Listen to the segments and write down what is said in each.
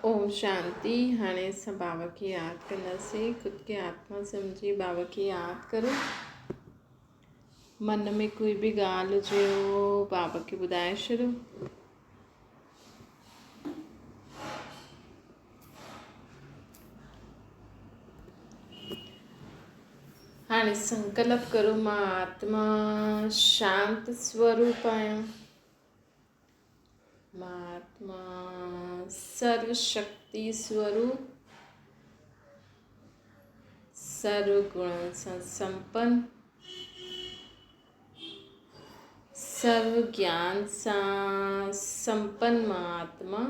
اوم شانتي هاڻي اسان بابا کي ياد ڪنداسين خود کي آتما سمجهي بابا کي ياد ڪرو من ۾ ڪوئي به ڳالهه هجي اهو بابا کي ٻڌائي ڇڏو هاڻي سنڪلپ ڪرو مان آتما شانت سوروپ آهيان مهاتما سرو شڪتي سوروپ سرو گڻن سان سمپن سرو گيان سان سمپن مهاتما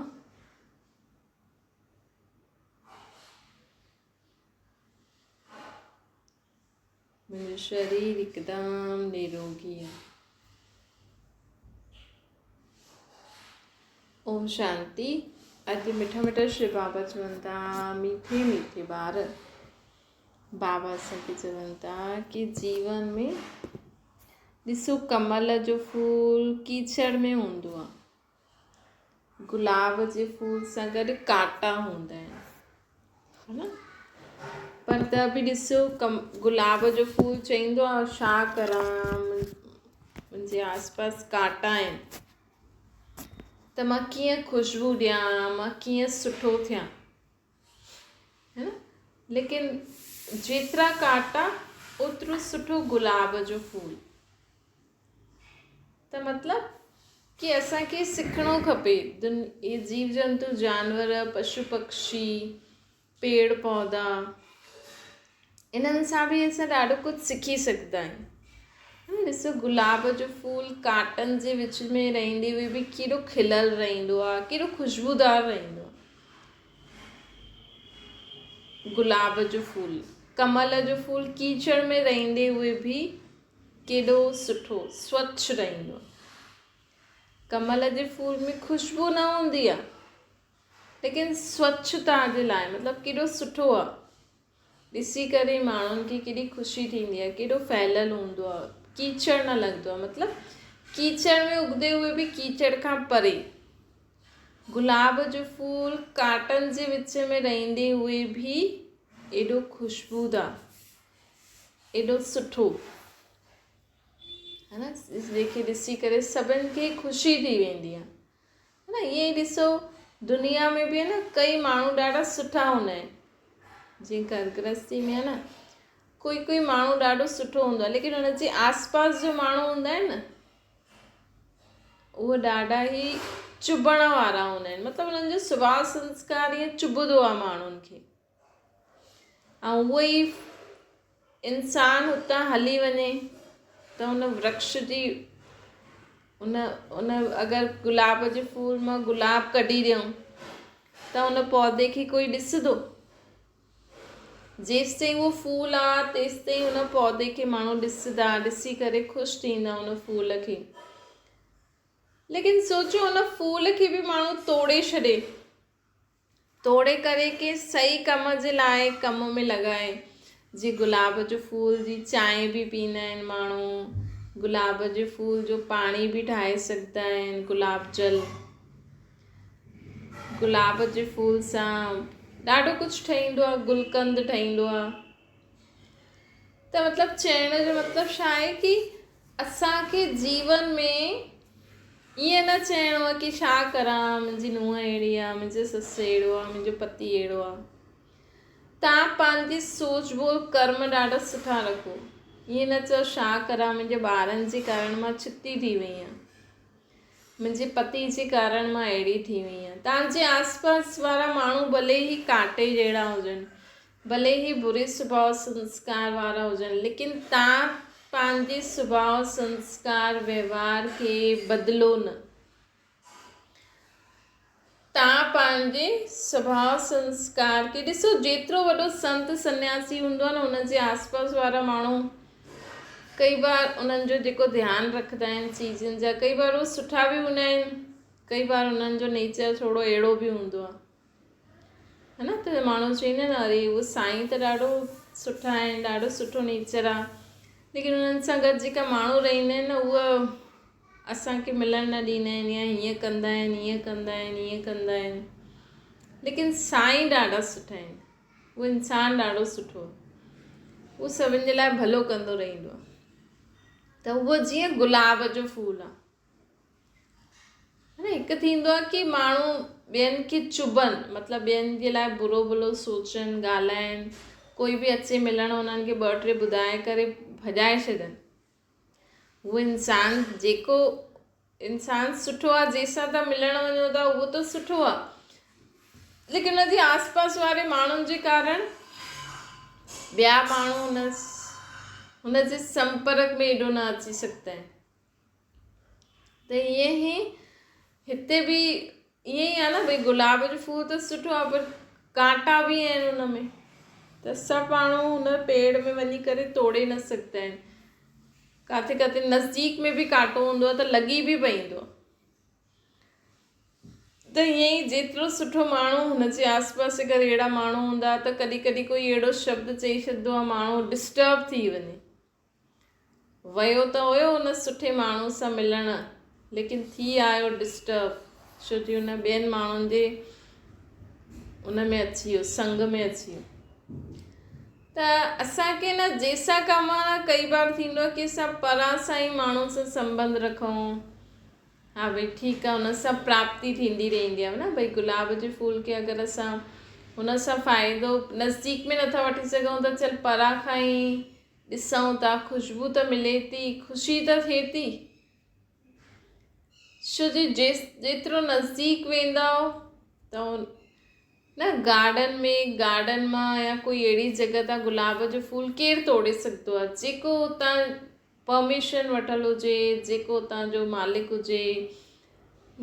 منهنجو شرير هڪدم نروگي آهي. اوم شانتي اڄ مٺا مٺا شو بابا چون ٿا ميٺي ميٺي ٻار بابا اسان کي چون ٿا ڪي جيون ۾ ڏسو ڪمل جو ڦول ڪيچڙ ۾ هوندو آهي گلاب جي ڦول سان گڏ ڪانٽا هوندا آهن ها نه پر ته به ڏسو ڪم گلاب جو ڦول چئيندو آهي ڇا ڪران منهنجي آس پاس ڪانٽا آهن ته مان ڪيئن خوشبو ڏيان مان ڪيئن سٺو ٿيان ها نه ليڪن جيترا ڪانٽا اوترو سٺو گلاب جو ڦول ته مطلب ڪي اسان کي سکڻو کپي دن اهي جيو جنتو جانور پشو پکشي پيڙ پوڌا انهن سان به اسان ڏاڍو ڪجهه سکي سگهندا آهيون ڏسو گلاب جو ڦول ڪانٽن جي وچ ۾ رهندي هئي به ڪيڏو کليل رهندو آهي ڪيڏو خوشبودار رهندو آهي گلاب جو ڦول ڪمل جو ڦول ڪيچڙ ۾ رهندي هئي به ڪيڏو سٺو سوڇ رهندو آ. ڪمل جي ڦول ۾ خوشبو نه هوندي آ ليڪن سوڇتا جي لاء مطلب ڪيڏو سٺو آ ڏسي ڪري ماڻهن کي ڪيڏي خوشي ٿيندي آ ڪيڏو ڦهليل هوندو آ ڪيچڙ نه لڳندو آ مطلب ڪيچڙ ۾ اگدي هوئي به ڪيچڙ کان پري گلاب جو ڦول ڪانٽن جي وچ ۾ رهندي هوئي به ايڏو خوشبودار ايڏو سٺو ها نه جنهن کي ڏسي ڪري سڀن کي خوشي ٿي ويندي آهي ها نه ائين ئي ڏسو دنيا ۾ به نه ڪئي ماڻهو ڏاڍا سٺا هوندا آهن جيئن گهر گرهستي ۾ آهي نه ڪوئي ڪوئي ماڻهو ڏاڍو سٺو هوندو آهي ليڪن هن جي آس پاس جو ماڻهو هوندا آهن نه اهي ڏاڍا ئي چڀڻ وارا هوندا آهن مطلب هنن جو سڀاء سنسڪار ائين چڀندو آهي ماڻهن کي ۽ اهو ئي انسان هتان هلي وڃي ته ان ورڪش جي ان ان اگر گلاب جي ڦول مان گلاب ڪڍي ڏيون ته ان پوڌي کي ڪوئي ڏسندو؟ جيستائين اهو ڦول آ تيستائين ان پوڌي کي ماڻهو ڏسندا ڏسي ڪري خوش ٿيندا ان ڦول کي ليڪن سوچو ان ڦول کي به ماڻهو توڙي ڇڏي توڙي ڪري ڪنهن صحيح ڪم جي لاء ڪم ۾ لڳائي. جيئن گلاب جو ڦول جي چانهه به پيئندا آهن ماڻهو، گلاب جي ڦول جو پاڻي به ٺاهي سگهندا آهن، گلاب جل، گلاب جي ڦول سان ڏاڍو ڪجهه ٺهيندو آهي، گلقند ٺهيندو آهي. ته مطلب چئڻ جو مطلب ڇا آهي ڪي اسان کي جيون ۾ ائين نه چئڻو آهي ڪي ڇا ڪران منهنجي نونهن اهڙي آهي منهنجو سس اهڙو آهي منهنجو پتي اهڙو آهي تان پنهنجي سوچ ٻول ڪرم ڏاڍا سٺا رکو ائين نه چئو ڇا ڪران منهنجي ٻارن جي ڪارڻ مان ڇتي ٿي وئي آهيان منهنجي پتي جي ڪارڻ مان اهڙي ٿي وئي آهيان تان جي آس پاس وارا ماڻهو ڀلي هي ڪانٽي جهڙا هجن ڀلي هي بري سڀاء سنسڪار وارا هجن ليڪن تان پنهنجي سڀاء سنسڪار وهنوار کي بدلو نه. تان پنهنجي سڀاء سنسڪار کي ڏسو جيترو وڏو سنت سنياسي هوندو آهي نه ان جي آس پاس وارا ماڻهو ڪئي بار انهن جو جيڪو ڌيان رکندا آهن چيزن جا ڪئي بار هو سٺا به هوندا آهن ڪئي بار انهن جو نيچر ٿورو اهڙو به هوندو آهي. ها نه ته ماڻهو چوندا آهن اري اهو سائين ته ڏاڍو سٺا آهن ڏاڍو سٺو نيچر آهي ليڪن انهن سان گڏ جيڪا ماڻهو رهندا آهن نه اهي اسانکي ملڻ نه ڏيندا آهن يا هيئن ڪندا آهن هيئن ڪندا آهن هيئن ڪندا آهن ليڪن سائين ڏاڍا سٺا آهن. اهو انسان ڏاڍو سٺو آهي. اهو سڀن جي لاء ڀلو ڪندو رهندو آهي. ته اهو جيئن گلاب جو ڦول آهي. هڪ ٿيندو آهي ڪي ماڻهو ٻين کي چڀن مطلب ٻين جي لاء برو ڀلو سوچن ڳالهائن ڪوئي به اچي ملڻ انهن کي ٻه ٽي ٻڌائي ڪري ڀڄائي ڇڏن هو انسان جيڪو انسان سٺو آهي جنهن سان توهان ملڻ وڃو ٿا اهو ته سٺو آهي ليڪن ان جي آس پاس واري ماڻهن جي ڪارڻ ٻيا ماڻهو هن هن جي سمپرڪ ۾ ايڏو نه اچي سگهندا آهن ته ائين ئي هتي به ائين ئي آهي نه ڀئي گلاب جو ڦول ته سٺو آهي پر ڪانٽا به آهن ان ۾ ته سڀ ماڻهو ان پيڙ ۾ وڃي ڪري توڙي نه سگهندا آهن. ڪاٿي ڪاٿي نزديڪ ۾ به ڪانٽو هوندو آهي ته لڳي به پوندو آهي. ته ائين ئي جيترو سٺو ماڻهو هن جي آس پاس اگر اهڙا ماڻهو هوندا ته ڪڏهن ڪڏهن ڪوئي اهڙو شبد چئي ڇڏندو آهي ماڻهو ڊسٽرب ٿي وڃي. ويو ته هيو ان سٺي ماڻهو سان ملڻ ليڪن ٿي آيو ڊسٽرب ڇو جي ان ٻين ماڻهن جي ان ۾ اچي ويو سنگ ۾ اچي ويو ته اسان کي نه جنهن سان ڪم آ نه ڪئي بار ٿيندو آ ڪي اسان پران سان ئي ماڻهن سان سنبنڌ رکون ها ڀئي ٺيڪ آ ان سان پراپتي ٿيندي رهندي آ نه ڀئي گلاب جي ڦول کي اگر اسان ان سان فائدو نزديڪ ۾ نٿا وٺي سگهون ته چل پران کان ئي ڏسون ٿا خوشبو ته ملي ٿي، خوشي ته ٿئي ٿي. ڇو جو جيترو نزديڪ ويندؤ ته نه گارڊن ۾ گارڊن مان يا ڪوئي اهڙي جڳهه تان گلاب جو ڦول ڪير توڙي سگهندو آهي جيڪو اتان پرميشن وٺل هجي جيڪو اتان جو مالڪ هجي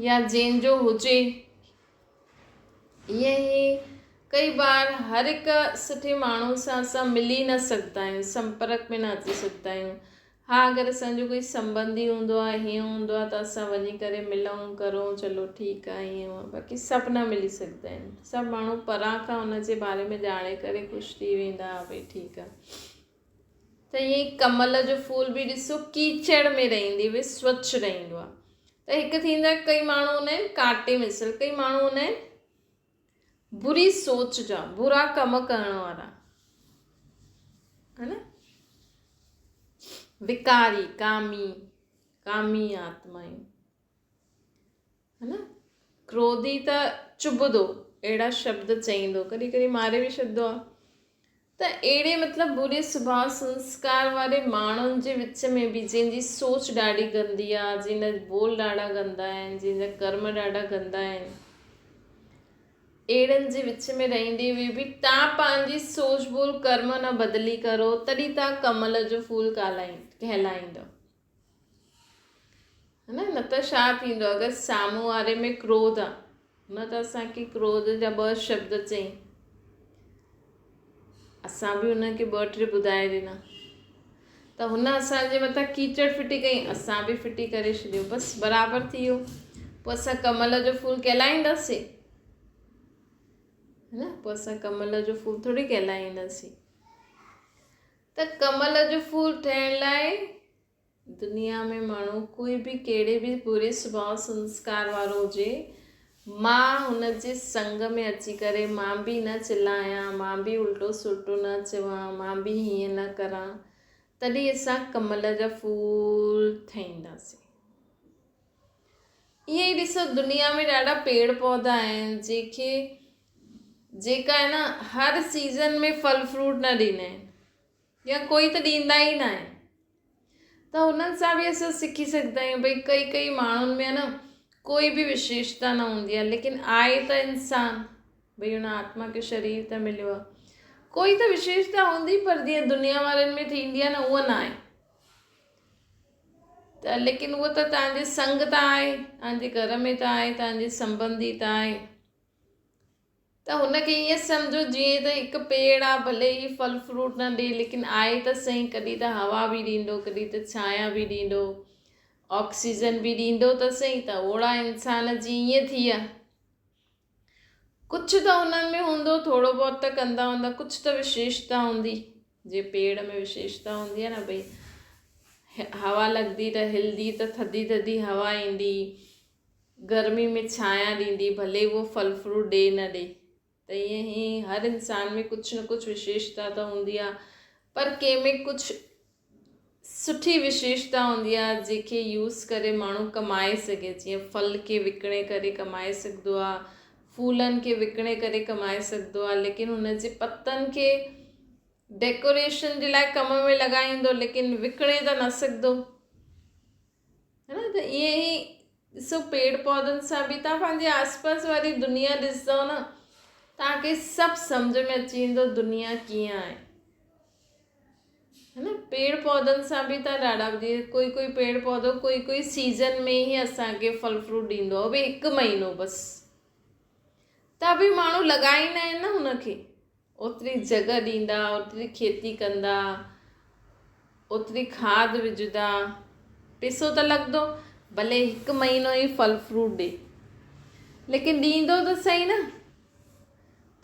يا جنهن جو هجي. ائين ئي ڪئي بار هر هڪ سٺي ماڻهو سان اسان ملي نه سگهندا آهيون سمپرڪ ۾ نه اچي سگهندا آهيون ها اگر اسانجو ڪوئي سنٻنڌي هوندو آهي هيئن هوندو آهي ته اسان وڃي ڪري ملون ڪرون چلو ٺيڪ آهي هيئن هونئن باقي سڀ نه ملي سگهندا آهن سڀ ماڻهو پران کان ان جي باري ۾ ڄاڻي ڪري خوش ٿي ويندا ها ڀئي ٺيڪ آهي ته ائين ئي ڪمل جو ڦول به ڏسو ڪيچڙ ۾ رهندي به سوڇ رهندو آهي ته هڪ ٿيندا ڪئي ماڻهو هوندا آهن ڪانٽي مثل ڪئي ماڻهو هوندا آهن بري سوچ جا برا ڪم ڪرڻ وارا ہے نا وڪاري ڪامي ڪامي آتمائون ها نه ڪروڌي ته چڀندو اهڙا شبد چئيندو ڪڏهن ڪڏهن ماري به ڇڏندو آهي ته اهڙي مطلب بري سڀاء سنسڪار واري ماڻهن جي وچ ۾ به جنهن جي سوچ ڏاڍي گندي آهي جنهن جا ٻول ڏاڍا گندا آهن جنهن جا ڪرم ڏاڍا گندا آهن اهڙن جي وچ ۾ رهندي هئي به تان پنهنجي سوچ ٻول ڪرم نه بدلي ڪرو تڏهن تان ڪمل جو ڦول ڪهلائيندو نه نه ته ڇا ٿيندو اگر سامهون واري ۾ ڪروڌ آ نه ته اسان کي ڪروڌ جا ٻه شبد چئي اسان به هن کي ٻه ٽي ٻڌائي ڏنا ته هن اسان جي مٿان ڪيچڙ ڦٽي ڪئي اسان به ڦٽي ڪري ڇڏيو بس برابر ٿي ويو پوء اسان ڪمل جو ڦول ڪهلائينداسين نه پوء اسان ڪمل جو ڦول ٿوري ڪهلائينداسين ته ڪمل جو ڦول ٺهڻ لاء دنيا ۾ ماڻهو ڪوئي به ڪهڙي به بري سڀاء سنسڪار وارو هجي مان هن جي سنگ ۾ اچي ڪري مان به نه چلايان مان به الٽو سلٽو نه چوان مان به هيئن نه ڪران تڏهن اسان ڪمل جا ڦول ٺهينداسين. ائين ئي ڏسو دنيا ۾ ڏاڍا پيڙ پوڌا آهن جيڪي جيڪا آهي نه هر سيزن ۾ ڦل فروٽ نه ڏيندا آهن يا ڪوئي ته ڏيندا ئي نه آهن ته هنن سان به اسان سکي سگهندا آهيون ڀئي ڪئي ڪئي ماڻهن ۾ نه ڪوئي به وشيشتا نه هوندي آهي ليڪن آهي ته انسان ڀئي هن آتما کي شرير ته مليو آهي ڪوئي ته وشيشتا هوندي پر جيئن دنيا وارن ۾ ٿيندي آهي نه اها نه آهي ته ليڪن اهو ته توهان جي سنگ ته آهي، توهان جي گهر ۾ ته آهي، توهان جي سنٻنڌي ته آهي. ته هن کي ائين سمجهو جيئن ته هڪ پيڙ آ ڀلي هي ڦل فروٽ نه ڏي ليڪن آهي ته سهي ڪڏهن ته هوا به ڏيندو ڪڏهن ته ڇايا به ڏيندو آڪسيجن به ڏيندو ته سهي ته اوڙا انسان جي ائين ٿي ويا. ڪجهه ته انهن ۾ هوندو، ٿورو بهت ته ڪندا هوندا، ڪجهه ته وشيشتا هوندي، جيئن پيڙ ۾ وشيشتا هوندي آهي نه ڀئي هوا لڳندي ته هلندي ته ٿڌي ٿڌي هوا ايندي، گرمي ۾ ڇايا ڏيندي، ڀلي اهو ڦل فروٽ ڏي نه ڏي. ته ائين ئي هر انسان ۾ ڪجهه نه ڪجهه وشيشتا ته هوندي آهي پر ڪنهن ۾ ڪجهه سٺي وشيشتا هوندي آهي جنهن کي يوز ڪري ماڻهو ڪمائي سگهي جيئن ڦل کي وڪڻي ڪري ڪمائي سگهندو آهي ڦولن کي وڪڻي ڪري ڪمائي سگهندو آهي ليڪن هن جي پتن کي ڊيڪوريشن جي لاء ڪم ۾ لڳائيندو ليڪن وڪڻي ته نه سگهندو ها نه ته ائين ئي ڏسو پيڙ پوڌن سان به توهان پنهنجي آس پاس واري دنيا ڏسندو نه توهان کي سڀ سمجهه ۾ اچي ويندو دنيا ڪيئن آهي ها نه پيڙ پوڌن سان به توهان ڏاڍا جيئن ڪوئي ڪوئي پيڙ پوڌو ڪوئي ڪوئي سيزن ۾ ئي اسان کي ڦل فروٽ ڏيندو آهي به هڪ مهينو بس ته به ماڻهو لڳائيندا آهن نه هن کي اوتري جڳهه ڏيندا اوتري کيتي ڪندا اوتري کاڌ وجهندا پئسو ته لڳندو ڀلي هڪ مهينو ئي ڦل فروٽ ڏي ليڪن ڏيندو ته صحيح نه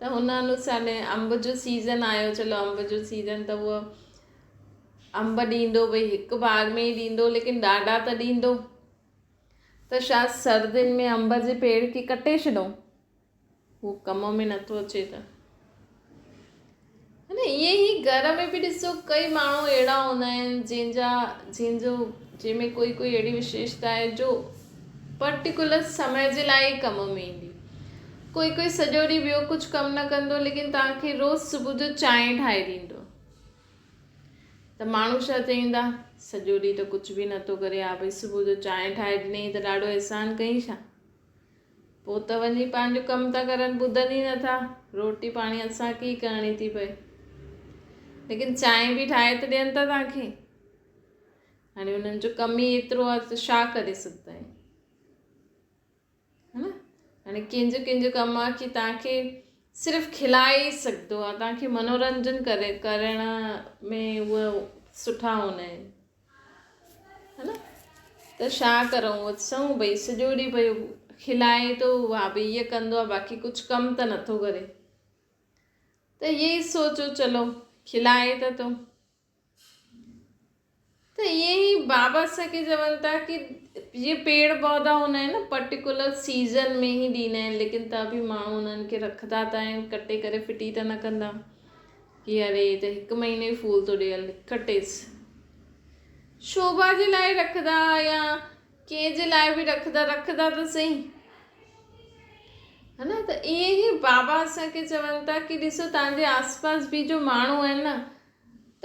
ته هن انوسار ۾ انب جو سيزن آيو چلو انب جو سيزن ته اهو انب ڏيندو ڀئي هڪ بار ۾ ئي ڏيندو ليڪن ڏاڍا ته ڏيندو ته ڇا سردين ۾ انب جي پيڙ کي ڪٽي ڇڏون هو ڪم ۾ نٿو اچي ته نه ائين ئي گهر ۾ به ڏسو ڪئي ماڻهو اهڙا هوندا آهن جنهن جا جنهن جو جنهن ۾ ڪوئي ڪوئي اهڙي وشيشتا آهي جو پرٽيڪولر سمي جي لاء ئي ڪم ۾ ايندي ڪوئي ڪوئي سڄو ڏينهن ٻيو ڪجهه ڪم نه ڪندو ليڪن توهان کي روز صبح جو چانهه ٺاهي ڏيندو ته ماڻهو ڇا چئيندا سڄو ڏينهن ته ڪجهه به نٿو ڪري ها ڀئي صبح جو چانهه ٺاهي ڏنئي ته ڏاڍو احسان ڪئي ڇا پوء ته وڃي پنهنجو ڪم ٿا ڪرن ٻڌن ئي نٿا روٽي پاڻي اسان کي ئي ڪرڻي ٿي پئي ليڪن چانهه به ٺاهي ته ڏين ٿا توهان کي هاڻي انهن جو ڪم ئي ايترو آهي ته ڇا ڪري سگهندا آهيون ها نه هاڻي ڪنهن جو ڪنهن جو ڪم آهي ڪي توهان کي صرف کلائي سگهندو آهي توهان کي منورنجن ڪري ڪرڻ ۾ اهي سٺا هوندا آهن ها نه ته ڇا ڪرون اٿسون ڀئي سڄو ڏينهن پيو کلائي ٿو ها ڀئي ايء ڪندو آهي باقي ڪجهه ڪم ته نٿو ڪري ته ايء ئي سوچو چلو کلائي ته ٿو ته ائين ئي بابا اسان کي چون ٿا ڪي جيئن پيڙ پوڌا هوندا آهن نه پرٽيڪولر سيزن ۾ ئي ڏيندا آهن ليڪن ته به ماڻهو انهن کي رکندا ته آهن ڪٽي ڪري ڦٽي ته نه ڪندا ڪي اري هي ته هڪ مهيني ڦول ٿو ڏي هل ڪٽيس. شوڀا جي لاء رکندا يا ڪنهن جي لاء به رکندا رکندا ته سهي ها نه ته ائين ئي بابا اسان کي چون ٿا ڪي ڏسو توهان جي آس پاس به جو ماڻهو آهن نه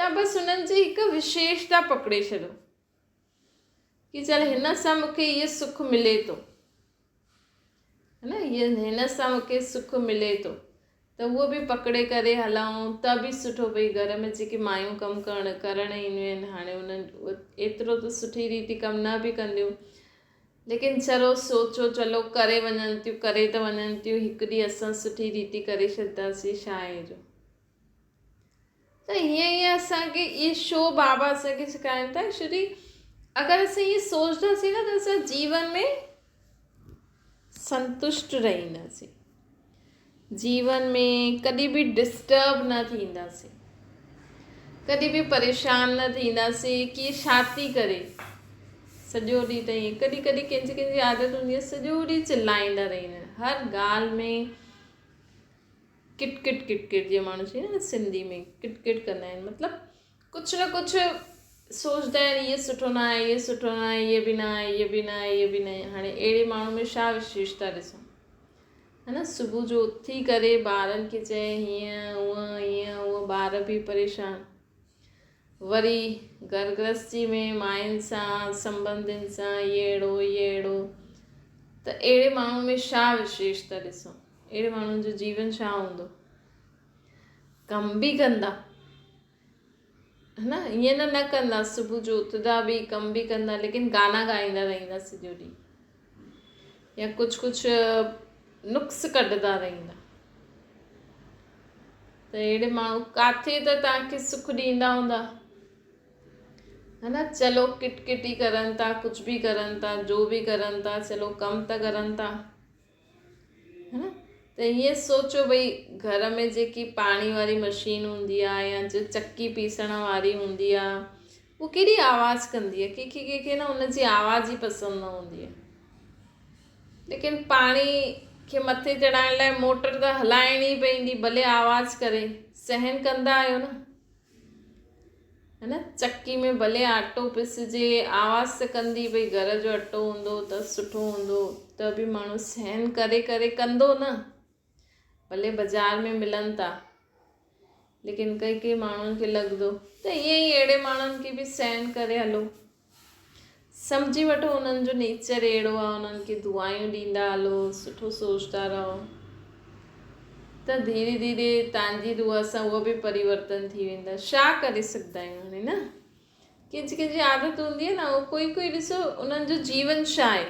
ته بس انهن جي هڪ وشيشتا پڪڙي ڇڏو ڪي چل هن سان مون کي هيء سک ملي ٿو نه هيء هن سان مون کي سک ملي ٿو ته اهو به پڪڙي ڪري هلون ته به سٺو ڀئي گهر ۾ جيڪي مايون ڪم ڪرڻ ڪرڻ اينديون آهن هاڻي انهن ايترو ته سٺي ريتي ڪم نه به ڪنديون ليڪن چلو سوچو چلو ڪري وڃن ٿيون ڪري ته وڃن ٿيون هڪ ڏينهن اسان سٺي ريتي ڪري ڇڏنداسين ڇا آهي جو ته هيئن هيئن اسان کي اهي شو بابا اسان کي سکائن ٿا ايڪچولي اگر اسان ائين سوچنداسين نه ته اسان جيون ۾ سنتشٽ رهنداسين جيون ۾ ڪڏهن به ڊسٽرب نه ٿينداسين ڪڏهن به پريشان نه ٿينداسين ڪي ڇا ٿي ڪري سڄو ڏينهن ته ائين ڪڏهن ڪڏهن ڪنهن جي ڪنهن جي عادت هوندي آهي سڄو ڏينهن چلائيندا رهندا آهن هر ڳالهه ۾ ڪٽ ڪٽ ڪٽ ڪٽ جيئن ماڻهو چئي نه سنڌي ۾ ڪٽ ڪٽ ڪندا آهن مطلب ڪجهه نه ڪجهه سوچدا آهن اهي سٺو نه آهي اهي سٺو نه آهي اهي به نه آهي اهي به نه آهي اهي به نه آهي هاڻي اهڙي ماڻهو ۾ ڇا وشيشتا ڏسون ها نه صبح جو اٿي ڪري ٻارن کي چئي هيئن هونئن هيئن هونئن ٻار به پريشان وري گهر گرهستي ۾ ماين سان سنبنڌين سان هي اهڙو هي اهڙو ته اهڙي ماڻهو ۾ ڇا وشيشتا ڏسو اهڙي ماڻهو جو جيون ڇا هوندو ڪم به ڪندا نه ائين نه نه ڪندا صبح جو اٿندا به ڪم به ڪندا ليڪن گانا ڳائيندا رهندا سڄو ڏينهن يا ڪجهه ڪجهه نقص ڪڍندا رهندا ته اهڙي ماڻهو ڪاٿي ته توهان کي سک ڏيندا هوندا ها نه چلو ڪٽ ڪٽي ڪرن ٿا ڪجهه به ڪرن ٿا جو به ڪرن ٿا چلو ڪم ته ڪرن ٿا ها نه ته ائين سوچو ڀئي گهر ۾ جيڪي پاڻي واري مشين هوندي آهي يا جو چڪي پيسڻ واري هوندي آهي هو ڪيڏي آواز ڪندي آهي ڪنهن کي ڪنهن کي نه ان جي آواز ئي پسند نه هوندي آهي ليڪن پاڻي کي مٿي چڙهائڻ لاء موٽر ته هلائڻي پوندي، ڀلي آواز ڪري، سهن ڪندا آهيو نه؟ ها نه، چڪي ۾ ڀلي آٽو پسجي، آواز ته ڪندي، ڀئي گهر جو اٽو هوندو ته سٺو هوندو، ته به ماڻهو سهن ڪري ڪري ڪندو نه. ڀلي بازار ۾ ملن ٿا، ليڪن ڪئي ڪئي ماڻهن کي لڳندو ته ائين ئي اهڙي ماڻهن کي به سهن ڪري هلو. سمجهي وٺو انهن جو نيچر اهڙو آهي، انهن کي دعايون ڏيندا هلو، سٺو سوچدا رهو ته ڌيري ڌيري تان جي دعا سان اهو به پريورتن ٿي ويندا. ڇا ڪري سگهندا آهيون هاڻي نه؟ ڪنهن جي ڪنهن جي عادت هوندي آهي نه، اهو ڪوئي ڪوئي ڏسو انهن جو جيون ڇا آهي،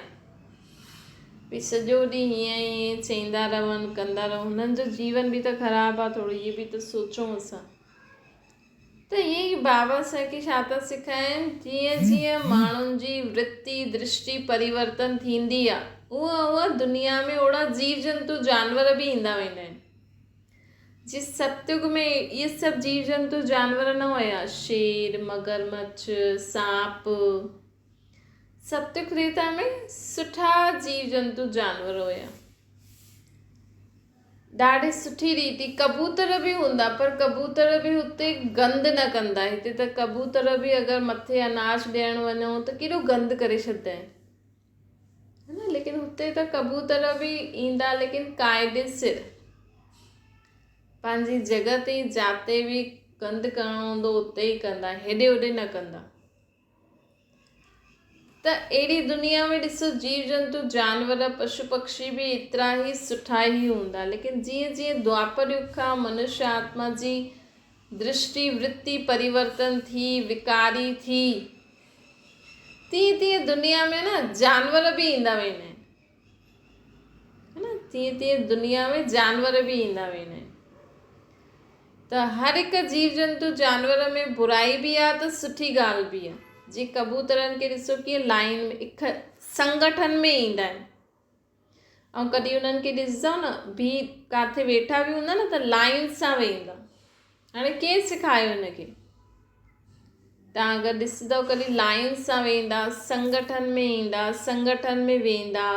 ڀئي سڄو ڏينهن هيئن هيئن چئيندا رهن ڪندا رهن، هنن جو جيون به ته خراب آهي، ٿورو اهي به ته سوچون اسان ته ائين ئي بابا اسان کي ڇا ٿا سکائن، جيئن جيئن ماڻهن جي ورتي درشٽي پريورتن ٿيندي آهي، اونئن اونئن دنيا ۾ اوڙا جيو جنتو جانور به ايندا ويندا آهن. جي ستيگ ۾ اهي سڀ جيو جنتو جانور نه هيا، شير، مگرمڇ، سانپ. ستيگ تريتا ۾ سٺا جيو جنتو جانور هيا. ڏاڍي سٺي ريتي ڪبوتر به هوندا پر ڪبوتر به هتي گند نه ڪندا. هتي ته ڪبوتر به اگر مٿي اناج ڏيڻ وڃون ته ڪيڏو گند ڪري ڇڏدا آهن. ها نه، ليڪن هتي ته ڪبوتر به ايندا ليڪن قاعدي سر پنهنجي جڳهه تي جاتي به گند ڪرڻو هوندو اتي ئي ڪندا، هيڏي هوڏي نه ڪندا. ته اهڙي دنيا ۾ ڏسو جيو جنتو جانور پشو پکشي به ايترا ئي سٺا ئي هوندا، ليڪن جيئن جيئن دوآپر يگ کان منشيه آتما جي درشٽي ورتي پريورتن ٿي وڪاري ٿي، تيئن تيئن دنيا ۾ نه جانور به ايندا ويندا آهن، ها نه، تيئن تيئن دنيا ۾ جانور به ايندا ويندا آهن. ته هر هڪ جيو جنتو جانور ۾ برائي به آهي ته سٺي ڳالهه به آهي. جي ڪبوترن کي ڏسو ڪيئن لائن ۾ اک سنگٺن ۾ ايندا آهن، ۽ ڪڏهن انهن کي ڏسندو نه به ڪاٿي ويٺا به هوندا نه ته لائن سان ويهندا. هاڻي ڪنهن سکايو هن کي؟ توهان اگر ڏسندو ڪڏهن لائن سان ويهندا، سنگٺن ۾ ايندا، سنگٺن ۾ ويهندا،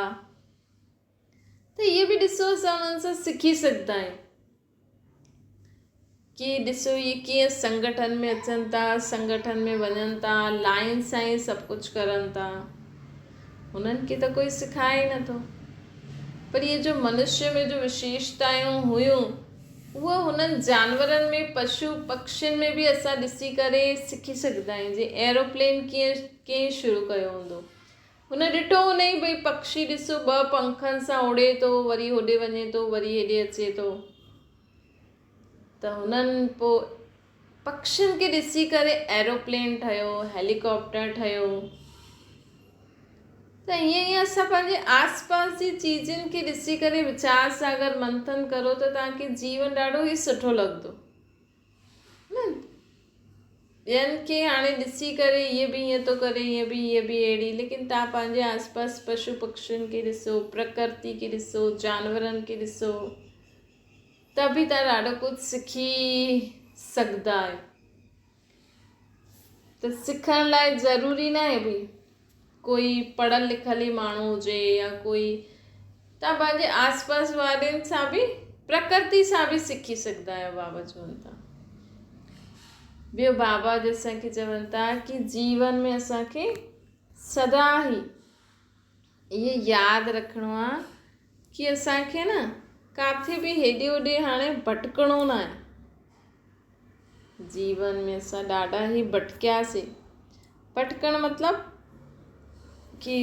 ته اهي به ڏسو اسان انهن سان سکي سگهندا آهيون ڪي ڏسو اهي ڪيئن سنگٺن ۾ اچن ٿا، سنگٺن ۾ وڃن ٿا، لائن سان ئي سڀ ڪجهه ڪرن ٿا. هنن کي ته ڪوئي سکائي ئي نٿو. پر اهي جو منشيه ۾ جو وشيشتائون هيون، اهي هنن جانورن ۾ پشو پکشين ۾ به اسان ڏسي ڪري سکي سگهندا آهيون. جيئن ايروپلين ڪيئن ڪنهن شروع ڪيو هوندو. هن ڏٺو هن ئي ڀئي پکشي ڏسو ٻه پنکن سان اڙي ٿو، وري هوڏي وڃي ٿو، وري هيڏي اچي ٿو. ته هنن پوء پکشين کي ڏسي ڪري ايروپلين ٺهيو، هيليڪاپٽر ٺهيو. ته ائين ئي اسان پنهنجي آس پاس جي چيزن کي ڏسي ڪري ويچار سان اگر منٿن ڪرو ته توهان کي جيون ڏاڍو ئي سٺو لڳندو. نه ٻين کي هاڻي ڏسي ڪري هيء به ائين ٿو ڪري، هيء به، هيء به اهڙي، ليڪن توهان پنهنجي آس پاس پشو پکشين کي ڏسو، پرڪرتي کي ڏسو، جانورن کي ڏسو، ته به توهان ڏاڍو ڪجهه سکي سگهندا آهيو. ته سکڻ لاء ضروري نه آهي ڀئي ڪوئي پڙهيل لکيل ئي ماڻهو هجي يا ڪوئي، توهان پنهنجي آس پاس وارن سان به پرڪرتي سان به سکي سگهندا آهيو. بابا چون ٿا. ٻيو بابا جي اسان کي چون ٿا ڪي جيون ۾ اسان کي سدا ئي اهي ياد رکڻو آ ڪي اسان کي نه ڪاٿي به هيڏي هوڏي هاڻي ڀٽڪڻو نه آهي. جيون ۾ اسان ڏاڍا ئي ڀٽڪياسين. ڀٽڪڻ مطلب ڪي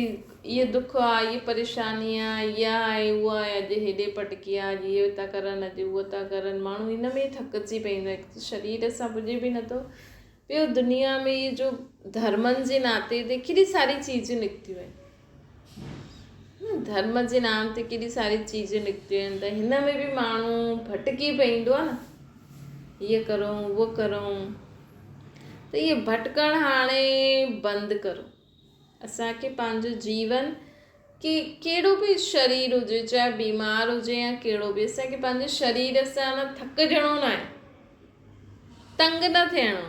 اهي دک آ، اهي پريشاني آ، اها آهي، اها آهي، اڄ هيڏي ڀٽڪي آ، اڄ اهو ٿا ڪرن، اڄ اهو ٿا ڪرن، ماڻهو ان ۾ ئي ٿڪجي پوندو آهي. هڪ ته شرير سان پڄي به نٿو، ٻيو دنيا ۾ اهي جو ڌرمن جي ناتي تي ڪيڏي ساري چيزون نڪتيون آهن. ڌرم جي نام تي ڪيڏي ساري چيزون نڪتيون آهن ته هن ۾ به ماڻهو ڀٽڪي پئيندو آهي نه، هيء ڪرون اهو ڪرون، ته اهي ڀٽڪڻ هاڻي بند ڪرو. اسان کي پنهنجو جيون ڪي ڪهڙو به شرير هجي، چاهي بيمار هجي يا ڪهڙو به، اسان کي پنهنجي شرير سان نه ٿڪجڻو نه آهي، تنگ نه ٿيڻو.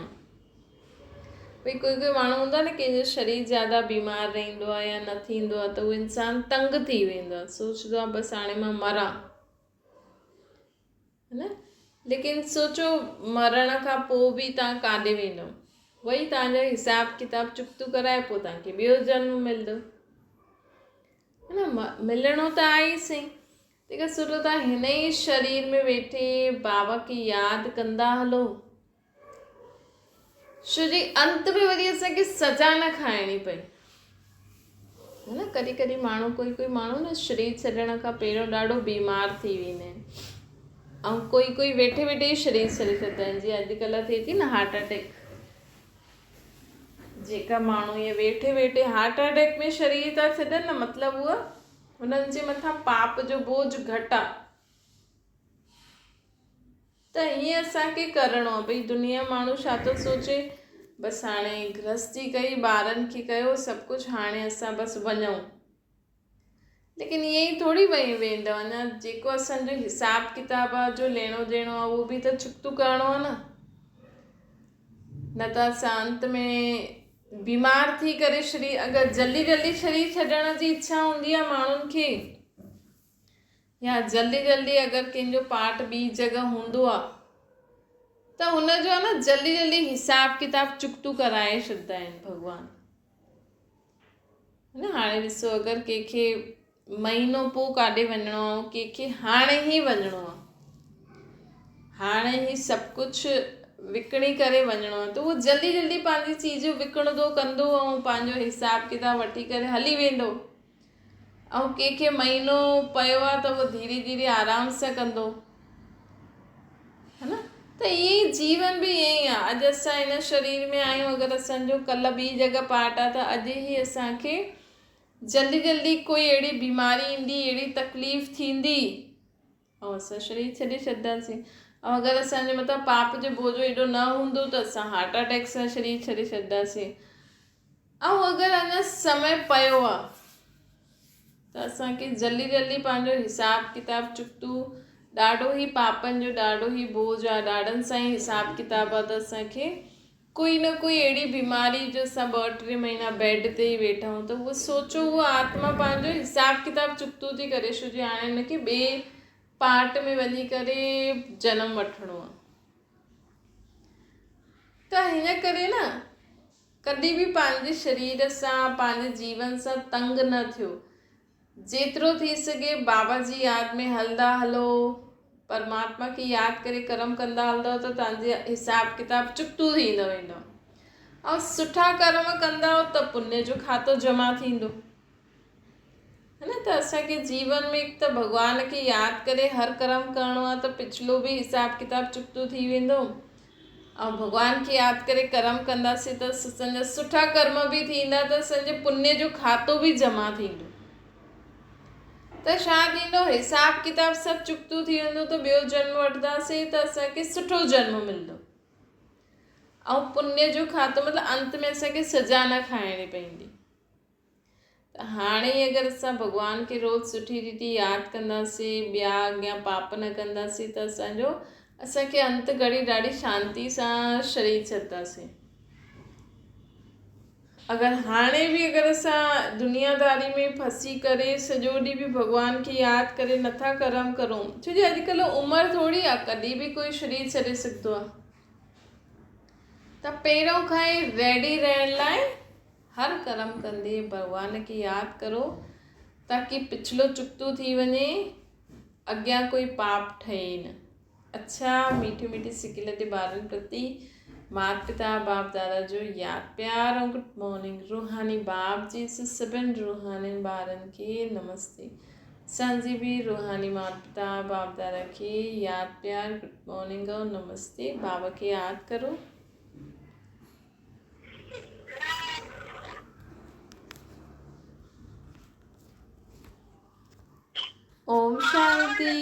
ڀئي ڪوئي ڪوئي ماڻهو هوندو آهي نه ڪنهن جو شرير زياده بيمار رهندو آهي يا نه ٿيندو آهي ته اهو انسان تنگ ٿي ويندو آهي سوچندو آهي بس هاڻي مان مران نه ليڪن سوچو مرڻ کان پوء به توهان ڪاڏي ويندو وئي توهان جو حساب ڪتاب چڪتو ڪرائي پوء توهان کي ٻيو جنم ملندو نه ملڻو ته آهي ئي سهي تنهن کان سٺو توهان هن ئي شرير ۾ ويٺي بابا کي ياد ڪندا هلو ڇو جي انت ۾ وري اسان کي سزا نه کائڻي پئي ها نه ڪڏهن ڪڏهن ماڻهو ڪوئي ڪوئي ماڻهو نه شرير ڇڏڻ کان پهريون ڏاڍو بيمار ٿي ويندا آهن ۽ ڪوئي ڪوئي ويٺي ويٺي ئي شرير ڇڏي ڇڏندا آهن جيئن اڄڪلهه ٿئي ٿي نه هارٽ اٽيڪ جيڪا ماڻهو ائين ويٺي ويٺي هارٽ اٽيڪ ۾ شرير ٿا ڇڏن نه مطلب اهو هنن جي مٿان پاپ جو بوجه گهٽ آهي ته ائين اسان کي ڪرڻو آ ڀئي دنيا ماڻهو ڇا ٿو سوچي بس هاڻي گرهستي ڪئي ٻارن کي ڪيو سڀ ڪجهه هاڻي اسان بس وڃون ليڪن ائين ئي ٿوري وئي ويندو اڃا جيڪو اسان جو حساب ڪتاب آ جو ليڻو ڏيڻو آ اهو به ته ڇڪتو ڪرڻو آ نه نه ته اسان انت ۾ بيمار ٿي ڪري شرير اگر جلدي جلدي شرير ڇڏڻ جي اڇا هوندي آ ماڻهن کي يا جلدي جلدي اگر ڪنهن جو پارٽ ٻي جڳهه هوندو آ ته هن جو آ نه جلدي جلدي حساب ڪتاب چڪتو ڪرائي ڇڏدا آهن ڀڳوان نه هاڻي ڏسو اگر ڪنهن کي مهينو پوء ڪاڏي وڃڻو آ ڪنهن کي هاڻي ئي وڃڻو آ هاڻي ئي سڀ ڪجهه وڪڻي ڪري وڃڻو آ ته اهو جلدي جلدي پنهنجي چيزون وڪڻندو ڪندو ۽ پنهنجو حساب ڪتاب وٺي ڪري هلي ويندو ۽ ڪنهن کي مهينو پيو آ ته اهو ڌيري ڌيري آرام سان ڪندو ها نه ته ائين ئي جيون به ائين ئي آ اڄ اسان هن شرير ۾ آهيون اگر اسان جو ڪلهه ٻي جڳهه پارٽ آ ته اڄ ئي اسان کي جلدي جلدي ڪوئي اهڙي بيماري ايندي اهڙي تڪليف ٿيندي ۽ اسان شرير ڇڏي ڇڏنداسين ۽ اگر اسان جي مٿان پاپ جو بوجو ايڏو نه هوندو ته اسان هارٽ اٽيڪ سان شرير ڇڏي ڇڏنداسين ۽ اگر اڃا سمي پيو آ ته اسان کي جلدي جلدي پنهنجو حساب ڪتاب چڪتو ڏاڍو ئي پاپن جو ڏاڍو ئي بوجھ آ ڏاڍن سان ئي حساب ڪتاب آ ته اسان کي ڪوئي نه ڪوئي اهڙي بيماري جو اسان ٻه ٽي مهينا بيڊ تي ئي ويٺا آهيون ته اهو سوچو اهو آتما پنهنجو حساب ڪتاب چڪتو ٿي ڪري ڇو جي هاڻي هن کي ٻئي پارٽ ۾ وڃي ڪري جنم وٺڻو آ ته هن ڪري نه ڪڏهن به پنهنجي شرير سان، پنهنجي جيون سان تنگ نه ٿيو. جيترو ٿي سگهي بابا جي ياد ۾ هلندا هلو، پرماتما کي ياد ڪري ڪرم ڪندا هلندؤ ته توهان جي حساب ڪتاب چڪتو ٿيندو ويندو ۽ سٺا ڪرم ڪندؤ ته پڃ جو کاتو جمع ٿيندو. ها نه ته اسان کي جيون ۾ هڪ ته ڀڳوان کي ياد ڪري هر ڪرم ڪرڻو آهي ته پڇلو به حساب ڪتاب چڪتو ٿي ويندو ۽ ڀڳوان کي ياد ڪري ڪرم ڪنداسين ته اسان جا سٺا ڪرم به ٿيندا ته اسان جي پڃ جو کاتو به جمع ٿيندو ته ڇا ٿيندو حساب ڪتاب سڀ چڪتو ٿي ويندو ته ٻيو جنم وٺنداسين ته اسان کي سٺو جنم ملندو ۽ پڃ جو کاتو مطلب انت ۾ اسان کي سزا نه کائڻي پوندي ته هاڻي ئي اگر اسان ڀڳوان کي روز سٺي ريتي ياد ڪنداسين، ٻيا اڳيان پاپ نه ڪنداسين ته اسان جو اسان کي انت گهڙي ڏاڍي شانتي سان شرير ڇڏنداسين. اگر هاڻي به اگر اسان دنياداري ۾ ڦسي ڪري سڄو ڏينهن به ڀڳوان کي ياد ڪري نٿا ڪرم ڪرون ڇو جي اڄڪلهه عمر ٿوري آهي ڪڏهن به ڪوئي شرير ڇڏي سگهندو آهي ته پهريون کان ئي ريڊي رهڻ لاء هر ڪرم ڪندي ڀڳوان کي ياد ڪرو تاڪي پڇلو چڪتو ٿي وڃي اڳيان ڪوئي پاپ ٺهي ئي نه. اڇا ميٺي ميٺي سڪيلڌي ٻارن پرتي مات پتا باپ دادا جو ياد پيار ۽ گڊ مارننگ روحاني باپ جي سڀن روحانين ٻارن کي نمستي اسان جي به روحاني مات پتا باپ دادا کي ياد پيار گڊ مارننگ ۽ نمستي بابا کي ياد ڪرو. اوم شانتي.